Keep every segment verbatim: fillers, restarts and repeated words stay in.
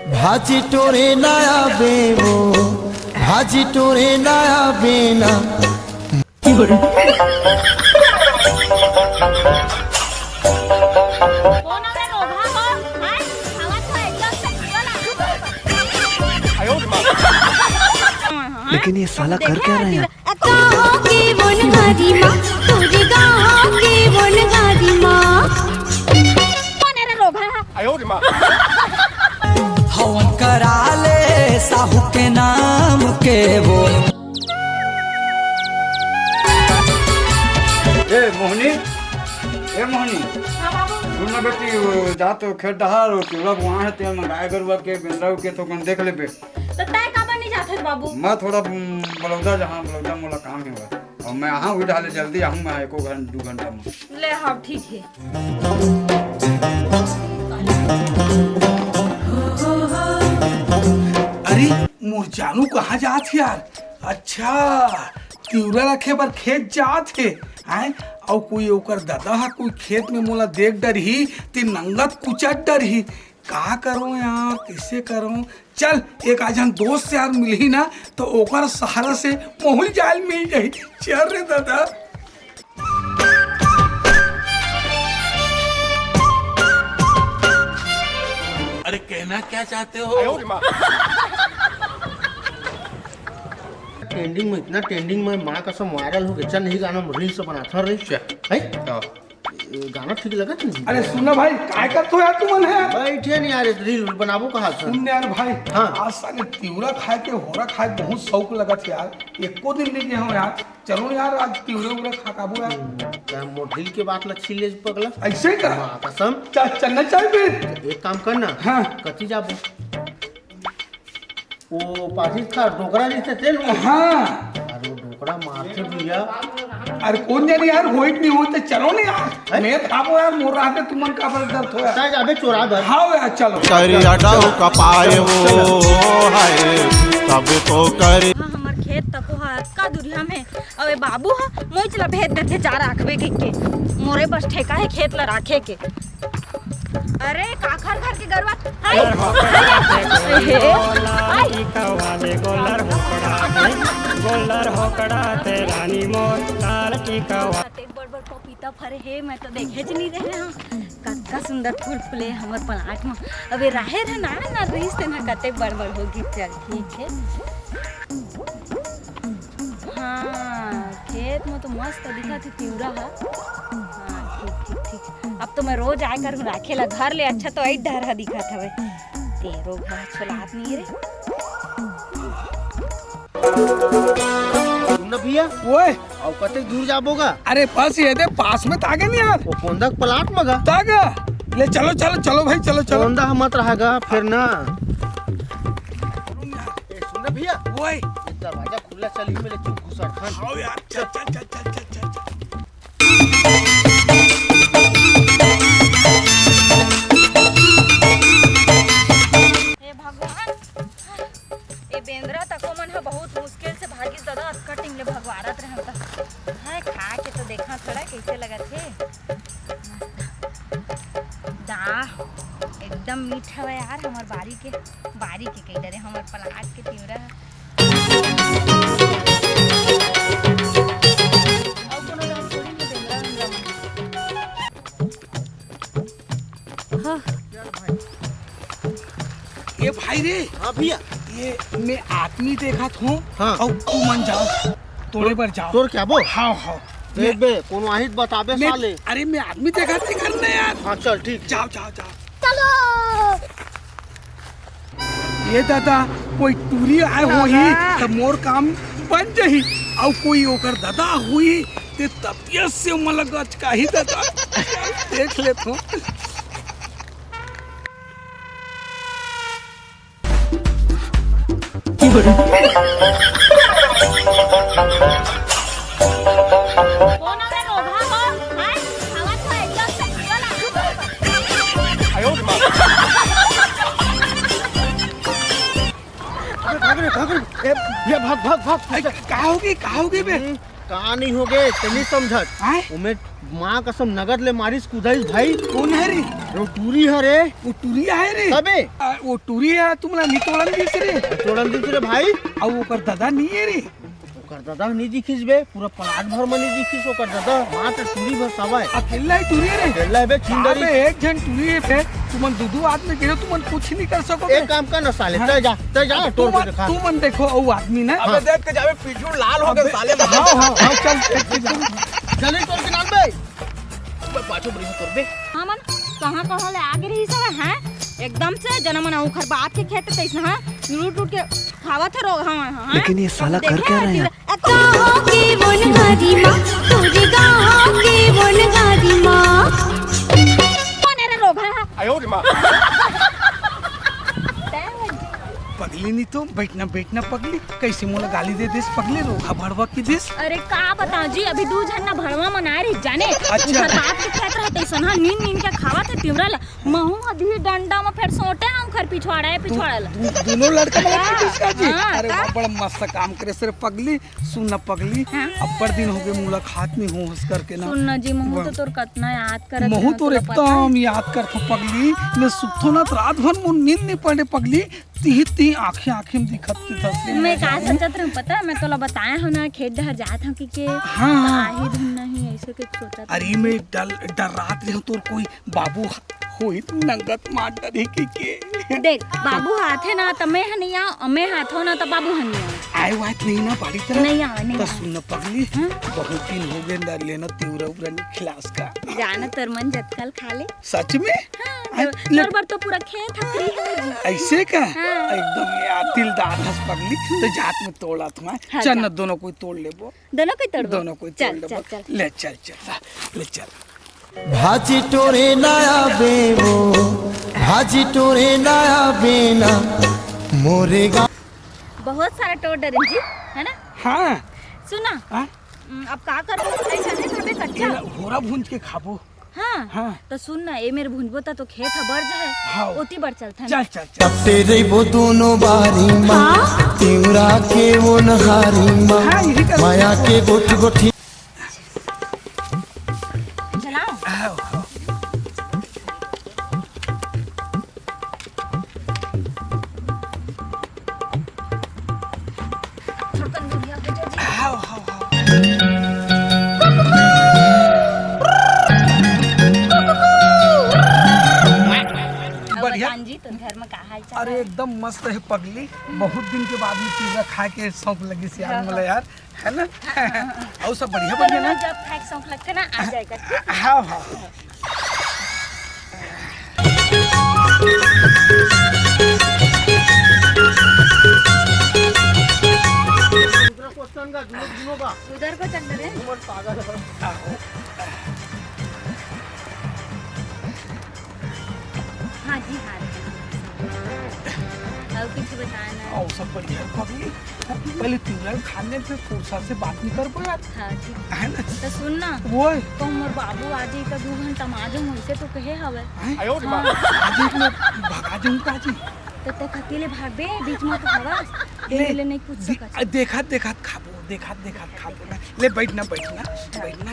भाजी टोरे ना आबे वो, भाजी टोरे ना आबे ना। कोन हवे रोगहा हो? हाय, आवाज तो एकदम से निकल आ। लेकिन ये साला कर क्या रहा है यहाँ? गाँव के वो नगारी माँ, तोरे गाँव के वो नगारी माँ। कोन हरे रोगहा? हवन करा ले साहू के नाम के वो। ए मोहनी, ए मोहनी। हाँ बाबू। सुन ना बेटी, वो जा तो खेत डहार, वो चूल्हा बुआ है, तेल मंगाए गरुआ के, बेंदरा के, तो कन देख लेबे। तो तय काबर नहीं जात है बाबू? मैं थोड़ा, उम, बलौदा जहाँ, बलौदा मोला काम है बस। और मैं आहा उही डाले जल्दी आहूँ मैं एको घंटा, दू घंटा में। ले हाँ, ठीक है। अरे, मोर जानू कहाँ जात हे यार? अच्छा, तिवरा रखे बर खेत जात हे, हैं? अउ कोई ओकर ददा ह कोई खेत में मोला देख डरही, ते नंगत कुचट डरही। का करों यार, कइसे करों? चल, एक आध झन दोस्त यार मिलही ना, तो ओकर सहारा से महूँ ल जाल मिल जाही। चल रे ददा। अरे कहना क्या चाहते हो? ट्रेंडिंग में, इतना ट्रेंडिंग में, माँ कसम वायरल हो गया। चल नहीं गाना, रील्स बनाता रे। अच्छा। है? हाँ। ये गाना ठीक लगत नहीं। अरे सुन ना भाई, काय करत हो यार तुमन है? बैठे नहीं यार, रील बनाबो कहाँ से? सुन यार भाई, हाँ। आज साले तिवरा खाए के, होरा खाए के बहुत शौक लगत है यार। एको दिन नहीं गए हो यार। चलो यार, आज तिवरा उरा खा काबो यार। हम्म, क्या मोर दिल के बात ला छीन ले पगला? ऐसे ही कर। माँ कसम। चल, चलना चाहिए फिर। एक काम कर ना। हाँ। कति जाबो? वो पाकिट खा डोकरा जैसे तेल। हाँ। अरे वो डोकरा मारथे भैया। अरे कौन जाने यार, होई कि नहीं होई, तो चलो नहीं यार। हैं? मैं खाबो यार, मोर राहते तुमन काबर डरथो यार। साइज अबे चोरा दर। हाँ यार, चलो। करिया डाउ कपाए वो है, तब तो करी। हाँ, हमर खेत तको है, का दुरिहा में। अबे बाबू ह, मोइच ला भेज देथे, जा राखबे कहिके। मोरे बस ठेका है खेत ला राखे के। अरे, काखर घर के गरवा? हाय। गोल्लर होकड़ा ते, गोल्लर होकड़ा ते रानी मोर, लाल टीका वाले। कतेक बड़ बड़ पपीता फरे हे, मैं तो देखे च नहीं रहे हूँ। कतका सुंदर फूल फूले हमर प्लाट में। अबे राहेर है ना, ना रहीस ते ना, कतेक बड़ बड़ होगी। चल, ठीक है। हाँ, खेत में तो मस्त दिखत हे तिवरा ह। हाँ, ठीक, ठीक, ठीक। अब तो मैं रोज आए करहूँ राखे ला घर ले, अच्छा तो अई डहर ह दिखत हवे। तेरो घर छोलात नहीं रे। सुन ना भैया। ओए। अउ कतेक दूर जाबो गा? अरे बस ये दे, पास में तागे नहीं यार। वो कोंदा के प्लाट में गा? तागा। ले चलो, चलो, चलो भाई, चलो, चलो। कोंदा ह मत रहा गा, फिर ना। ए, सुन ना भैया। ओए। ये दरवाजा खुला चली, मेरे चुप घुसर खान। आओ यार, चल, चल, चल। हे भगवान, ए बेंदरा तको मन ह बहुत मुश्किल से भागिस दादा, अतका टीम ले भगवारत रहन त। हाय, खा के तो देखा थोड़ा कैसे लगत हे। दा, एकदम मीठ हवे यार, हमर बारी के, बारी के कही डरे, हमर प्लाट के तिवरा। अउ कोनो रंग थोड़ी नहीं बेंदरा, बेंदरा मन। हाँ। ए भाई रे। हाँ भैया। ये मैं आदमी देखत हूँ। हाँ। अउ तुमन जाओ, तोड़े बर जाओ। तोर क्या बोल? हाँ, हाँ। देख बे, कोनो आही त बताबे मैं, साले। अरे मैं आदमी देखत हूँ घर में यार। हाँ चल ठीक। जाओ, जाओ, जाओ। चलो। ये दादा, कोई टूरी आए होही त मोर काम बन जही, अउ कोई ओकर दादा होही ते तबियत से मलक गचकाही दादा। देख लेत हूँ। कोन हवे रोगहा हो? आय, हवा तो एकदम से निकल आ। अबे भाग रे, भाग रे। ए, भैया, भाग, भाग, भाग। ए, का होगे, का होगे बे? हम्म। का नहीं होगे, ते नहीं समझत। आय? ओमे माँ कसम नगद ले मारिस कुदाइस भाई। कोन हे रे? वो टूरी हे रे। वो टूरी हे रे? तबे? आ, वो टूरी हे, तुमला नहीं तोड़न दिस रे। तोड़न दिस रे भाई। अउ ओकर दादा नहीं हे रे। ओकर दादा नहीं दिखिस बे, पूरा पलाट भर में नहीं दिखिस ओकर दादा। माँ तो टूरी बस हवय। अकेला ही टूरी रे। अकेला हे बे, चिंदरी। अबे एक झन टूरी हे बे, तुमन दू दू आदमी गिरे, तुमन कुछ नहीं कर सको बे। एक काम कर ना साले, हाँ। तय जा, तय जा, अबे टोर के देखा। तुमन देखो, वो आदमी ना। अबे देख के जावे, पीछू लाल हो गए अबे, साले। हाँ, हाँ, हाँ, चल, चल, चल, चल। जल्दी टोर के नाम बे। मैं पाछू बड़ी तोर बे। हाँ मन, कहाँ कहाँ ले आगे रही सब, हैं? एकदम से जना मन उखर बाप के खेत तैस ना, हैं? लूट लूट के खावा थे रोग, हाँ, हाँ, हैं? लेकिन ये साला कर क्या रहा है यहाँ? गाँव के वन गारी माँ, तुझे गाँव के वन गारी माँ। कौन है रे रोग, हाँ, हाँ? आयो रे माँ। पगली नहीं तो बैठना, बैठना पगली, कैसे मोला गाली दे देस पगली, रोग भड़वा की देस। अरे का बताओ जी, अभी दू झन ना भड़वा मन आए रही जाने। अच्छा। उखर बाप के खेत रहते सन, हाँ, नींद नींद के खावा थे तिवरा ला। महू ह दी डंडा म फेर सोटे हम खर पिछवाड़ा है, पिछवाड़ा ला। दू-, दोनों लड़का मन हाँ, पिटिस का जी? हाँ, अरे का? वाह, बड़ा मस्त काम करे सर पगली। सुन ना पगली, हाँ। अब्बड़ दिन हो गए मुलाकात नहीं हो हंस करके ना। सुन ना जी, महू तो वाह। तोर कतना याद करत महू हूँ, तोर तोला पता है? एकदम याद करत हूँ पगली। मैं सुतथो ना तो रात भर मोर नींद नहीं पड़े पगली। तिही तिही आँखें आँखें में दिखत के धस ले मैं मैं का जाऊँ। सोचत रहूँ पता है? मैं तोला बताया हूँ ना, खेत डहर जात हूँ कि के। हाँ, हाँ। आही धुन नहीं, ऐसे कुछ सोचत अरे रहूँ। मैं डर, डर रात रहूँ तोर कोई बाबू होई त नंगत मार डरही कहिके। देख, बाबू ह आथे ना, त मैं ह नइ आंव, अउ मैं ह आथंव ना, त बाबू ह नइ आंव। आए वात नहीं ना बाड़ी तरफ? नइ आंव, नइ त आंव। सुन न पगली, हाँ? बहुत दिन हो गए ना लेना तिवरा उवरा नहीं खिलास का। जाना तोर मन जतकल खा ले। सच में? हाँ, आए, तो ले- तोर बर तो पूरा खेत ह free है जी। ऐसे का? हाँ। एकदम यार दिलदार हस पगली, तो जात में तोड़त हूँ। हाँ, चल जा। ना दोनों कोई तोड़ लेबो। दोनों कोई तोड़बो? दोनों कोई चल, तोड़ लेबो। चल, चल। ले चल, चल, ले चल। भाजी टोरे ना आवे वो, भाजी टोरे ना आवे ना, मोरे गाँव। बहुत सारा टोर डरेन जी, है ना? हाँ। सुना, हाँ? उम, अब का करबो? ऐसा नहीं खाबे कच्चा? ये ना, होरा भूंज के खाबो। हाँ। हाँ। तो सुन ना, ए मेर भूंजबो त तो खेत ह बर जाए। हाँ। ओती बर चलथन। चल, चल, चल। टपटे रहिबो दोनों बारी मा, हाँ? तिवरा के वो नहारी मा, हाँ, यही कर। माया के गोठ गोठी। चलाओ। आओ, आओ। थोड़कन दूरिया हो जाओ जी। आओ, आओ, आओ। बढ़िया। बतान जी, तो घर में का हाल चाल अरे, है? एकदम मस्त है पगली। बहुत दिन के बाद में पिज्जा खा के शौक लगी से यार, हाँ, मोला हाँ। यार। है ना? अउ सब बढ़िया, बढ़िया ना? जब खाए के शौक लगथे ना, आ जाएगा, ठीक है? हाँ, हाँ। उधर को चल रहे हैं। हाँ जी, हाँ जी। अउ कुछ बताना? अउ सब बढ़िया। पगली, पहले तिवरा खाने पे फुर्सत से बात नहीं कर पाया। हाँ जी। है ना? तो सुन ना। वो है। तो मोर बाबू आ जाई तो दू घंटा में आ जाऊँ, वैसे तो कहे हवे। हैं? हाँ। आज एक में भगा दूँ का जी? तो ते कति ले भागबे, बीच में तो हवा। ले, ले, ले, नहीं पूछ दे-, सकत। देखत, देखत खाबो, देखत, देखत खाबो ना। ले बैठ ना, बैठ ना, हाँ। बैठ ना।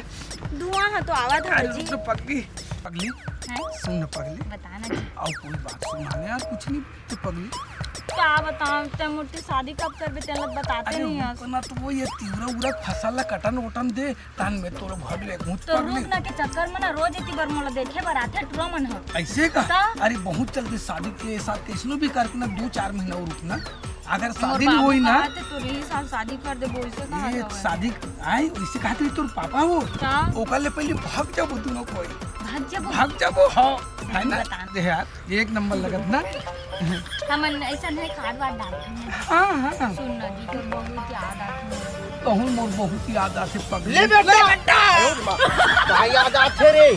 दुआ है तो आवा था अरे जी। रुक तो पगली, पगली। हैं? सुन ना पगली। बताना जी। अउ कोई बात सुनाने यार, कुछ नहीं। तो पगली। का बताओ, ते मोटी शादी कब करबे, तेला बताते अरे नहीं आज। रुक ना, तो वो ये तिवरा उरा फसल ला कटन वटन दे, तन में तोर घर ले घूंच तो पगली। रुक ना के चक्कर में ना रोज इतनी बार मोला देखे बर आथे टुरा मन ह। ऐसे का? तो? अरे बहुत जल्दी शादी के साथ कैसनो भी करके ना दो चार महीना और रुकना। अगर मोर शादी नहीं बाबू होई ना कहते तो यही साल शादी कर देबो, ऐसे कहा ये था। शादी आए, वैसे कहते तोर पापा हो। का? ओकर ले पहले भाग जाबो दोनों कोई। भाग जाबो? भाग जाबो, हाँ। है ना? बता। दे यार। एक नंबर लगत ना। हमन ऐसा नहीं खाट वाट डालते हैं। हाँ, हाँ। सुन ना जी, तोर बहुत याद आती है। कहूँ मोर बहुत याद आते पगली। ले बेटा। ले बेटा। का याद आथे रे?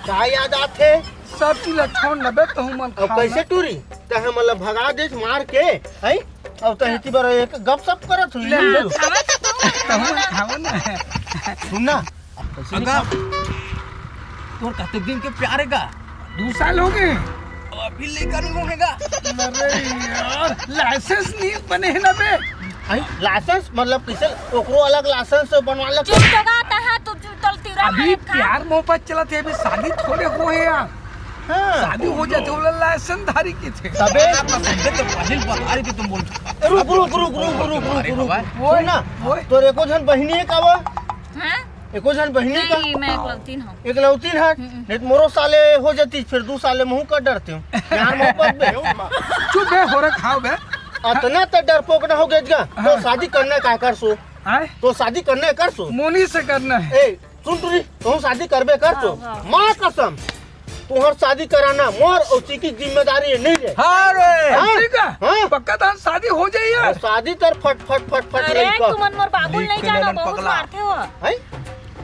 का याद आथे? सब चीज ला छोड़ ना बे, तहूँ मन अब खा कैसे ना। टूरी? तहे मतलब भगा देस मार के, हैं? अब तहे ती बार एक गपशप करत हुई ले। ना। तहूँ मन खावा ना। सुन ना, अगर तोर कतेक दिन के प्यार है का? दो साल हो गए। अभी लेकर नहीं होएगा। अरे यार, लाइसेंस नहीं बने है ना बे। आई, लाइसेंस मतलब कइसे? ओकरो अलग लाइसेंस बनवा ले। चुप तो गा, तहां तू चुप, तोल तिरा अभी मारत खा। प्यार मोहब्बत चलत हे, अभी शादी थोड़े हो हे यार। हाँ। शादी हो जाथे, ओला लाइसेंस धारी कथे। तबे। तो पहले बता रही कि तुम बोल चुका। रुक, रुक, रुक, रुक, रुक, रुक, अरे रुक। बाबा। सुन ना, ओए, ओए। तोर एको झन बहिनी हे का वो? हाँ? एको झन बहिनी का? नहीं, मैं एकलौतीन हूँ। एकलौतीन हस? हम्म। नहीं तो मोरो साले हो जाती, फिर दू साले महूं का डरते हूँ। यार मोहब्बत बे। चुप बे, हो रहा खाओ बे। अतना त डरपोक ना हो गया का? तो हाँ। शादी करना का कर सो? आय? तो शादी करना कर सो? मोनी से करना है। ए, सुन टुरी, तू शादी करबे कर तो? हाँ, हाँ। माँ कसम, तुहर शादी कराना मोर अउ चिकी जिम्मेदारी नहीं रे। हाँ रे, हाँ? ठीक है। हाँ? पक्का तहां शादी हो जाई यार। शादी तर फट, फट, फट, फट अरे, नहीं कर। तुमन मोर बाबू ल नहीं जाना, बहुत मारथे हो। हैं?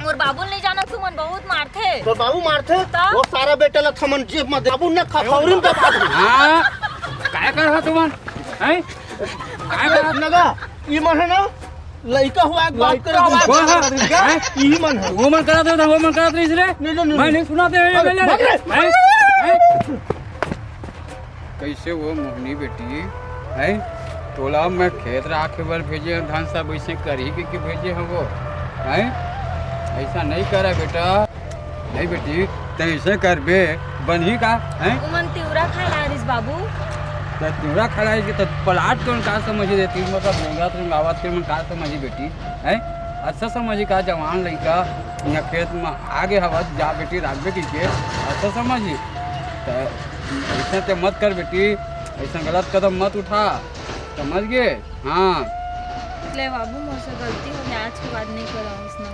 मोर बाबू ल नहीं जाना, तुमन बहुत मारथे। तोर बाबू मारथे? तो? वो सारा बेटा ला थमन जेब में दे। बाबू न खा, खौरी में दबा दे। हाँ? काय कर रहा तुमन? हैं? काय कर रहा? लगा, ई मन है ना, लइका हुआ एक बात करे, लइका हुआ बात करे, हैं? इही मन है। वो मन करत रहे, वो मन करत रहे इसलिए? नहीं, नहीं, नहीं। मैं नहीं सुनाते हैं, अरे, पहले। भाग रे। हैं? हैं? कैसे वो मोहनी बेटी, हैं? तोला मैं खेत राखे बर भेजे हूँ, धान सब ऐसे करही के, के भेजे हूँ वो, हैं? ऐसा नहीं करा बेटा। नहीं बेटी, तैं ऐसे करबे, बनही का, हैं? उमन तिवरा खाए ला रिस बाबू। त तिवरा खाए ला रिस के त प्लाट कौन का समझ देती, मतलब महंगा तुम गावत के मन का समझी बेटी, हैं? अच्छा समझी का जवान लइका, यहाँ खेत में आगे हवत, जा बेटी राखबे की के, अच्छा समझी। त ऐसा ते मत कर बेटी, ऐसा गलत कदम मत उठा, समझ गए? हाँ। ले बाबू, मोर से गलती हो गया, आज के बाद नहीं करा उसने।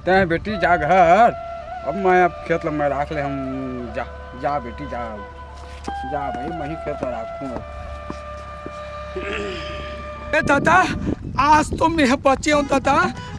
तैं बेटी जा घर, अब मैं अब खेत ल मैं राख ले हूँ, जा, जा बेटी जा, जा भाई, मैं ही खेत ल राखूँ अब। ए दादा, आज तो मैं बचे हूँ दादा,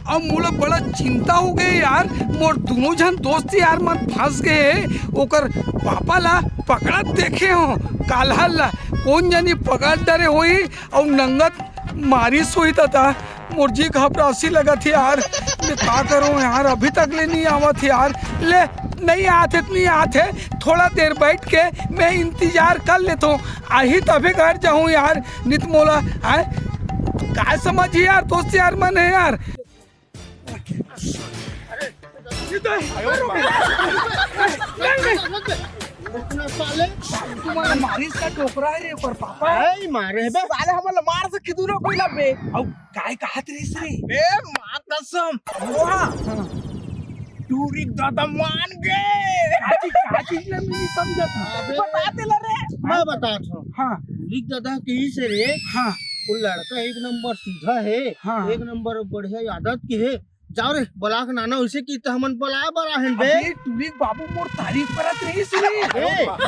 अब मोला बड़ा चिंता हो गए यार, मोर दोनों झन दोस्त यार मन फंस गए, ओकर पापा ला पकड़त देखे हो, काल्हा ला कोन जनी पकड़ डरे होई, अउ नंगत मारिस होही दादा, मोर जी घबरासी लगत हे यार, मैं का करूं यार, अभी तक ले नहीं आवत हे यार, ले नहीं आत हे, नहीं आत हे, थोड़ा देर बैठ के मैं इंतजार कर लेता हूँ, आही तभे घर जाऊँ यार, नित मोला आए, का समझ यार, दोस्त यार मन है यार। अरे, ये तो है। इतना साले, तुम्हारा मारिस का टोकरा है रे, पर पापा। ऐ मारे बे। साले हमला मार से खिदू ना कोई लबे। अब काय कहत रहिस रे? बे, माँ कसम। वाह। टूरी दादा मान गए। काची, काची ने नहीं समझत। अबे, बता दे ला रे। मैं बतात हूँ। हाँ। टूरी दादा कहिस रे। हाँ। वो लड़का एक नंबर सीधा है। हाँ। एक नंबर बढ़िया आदत के है। जाओ रे, बलाक नाना उसे की त हमन बलाए बर आहन बे। अबे, टूरी बाबू मोर तारीफ करत रहिस रे। ए। बाप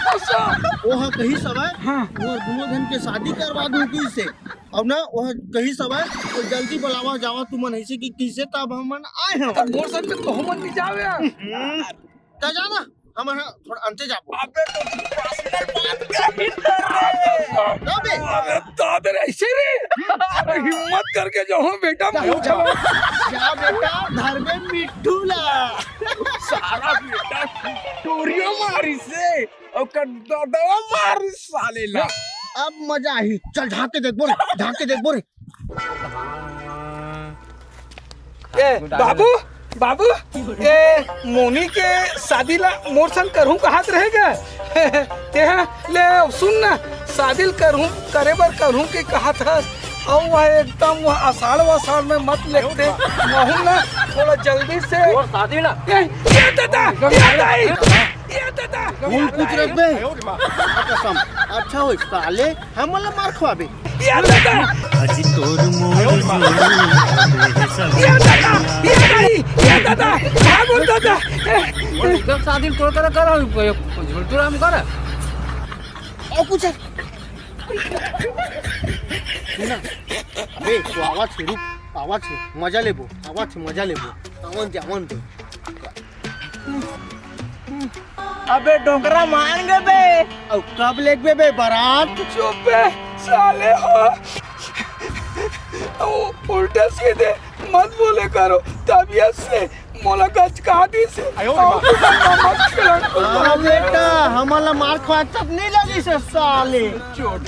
कसम। ओह कहिस हवय, हाँ। मोर दुनो झन के शादी करवा दूं कहिसे। अब ना, ओह कहिस हवय, तो जल्दी बलावा जावा तुमन, ऐसे कि किसे तब हमन आए हन। तब मोर संग तो हमन नहीं जावे यार। हम्म। त जाना, हमन ह थोड़ा अंते जाबो। अबे तो पर्सनल बात कही रे। ना बे। अबे दादा रे, ऐसे रे। अरे हिम्मत करके जाओ बेटा, जा, मुंह जा। चला। जा बेटा, धर में मिट्ठू ला। सारा बेटा टोरियो मारिस हे, ओकर ददवा मारिस साले ला। अब मजा आही। चल झांक के देखबो रे, झांक के देखबो रे। ए, बाबू, बाबू, ए, मोनी के शादी ला मोर संग करहूं कहत रहे गा। तेहा, ले, सुन ना, शादी ल करहूं, करे बर करहूं के कहत हस। अउ वह एकदम वह आषाढ़ वाषाढ़ में मत लेते। महूं ना, थोड़ा जल्दी से। और शादी ना। ए, ए दादा, ए दाई, ए दादा। कौन कुछ रखबे? कसम। अच्छा होई, साले, हमन ला मार खवाबे। ए दादा। अजी तोर मोर जोड़ी हवे सब। ए दादा, ए दाई, ए दादा, भागो दादा। एकदम शादी तोर करा करा, झुलतू राम करा। और कुछ है? सुना, अबे, तो आवाज है, रुक, आवाज है, मजा लेबो, आवाज है, मजा लेबो। आवन दे, आवन दे। अबे डोकरा मान गे बे। अब कब लेगबे बे बारात? चुप बे साले हो। वो उल्टा सीधे मत बोले करो, तबीयत से मोला गचका दिस हे। आयो रे माँ। अउ तू मन मत खेला करो हाँ साले। बेटा, हमन ला मार खवा तक नहीं लगिस हे साले। चोट।